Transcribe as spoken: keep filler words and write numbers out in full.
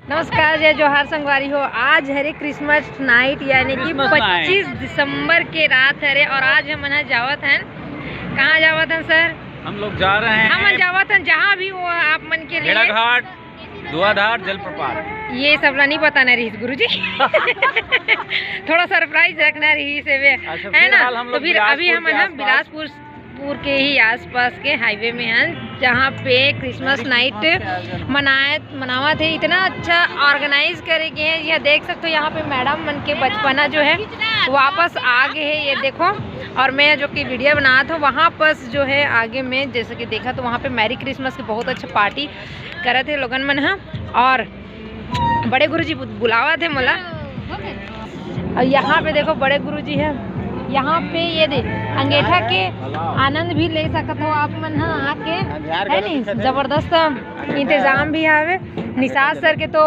नमस्कार, जय जोहार संगवारी हो। आज हरे Christmas night, यानी कि पच्चीस दिसंबर के रात हरे, और आज हमन ह जावत हन। कहाँ जावत हन सर? हम लोग जा रहे हैं, हमन जावत हन जहाँ भी वो आप मन के लिए भेड़ाघाट, धुआंधार जलप्रपात। ये सब ला नहीं बताना रहीस गुरुजी। थोड़ा सरप्राइज रखना रहीस, है ना? तो फिर अभी हमन ह बिलासपुर पुर के ही आसपास के हाईवे में हन, जहाँ पे Christmas night मनाए मनावत हे। इतना अच्छा ऑर्गेनाइज करे गे हे। यह देख सकते हो, यहाँ पे मैडम मन के बचपना जो है वापस आ गे हे। ये देखो, और मैं जो कि वीडियो बनात हूँ, वहाँ पर जो है आगे में, जैसे कि देखा, तो वहाँ पे Merry Christmas की बहुत अच्छा पार्टी करत हे लोगन मन ह। और बड़े गुरुजी बु-, बुलावत हे मोला। और यहाँ पे देखो, बड़े गुरुजी है, यहाँ पे ये दे अंगेठा के आनंद भी ले सकत हो आप मन ह आके, है नी? जबरदस्त इंतजाम भी हवे। निषाद सर के तो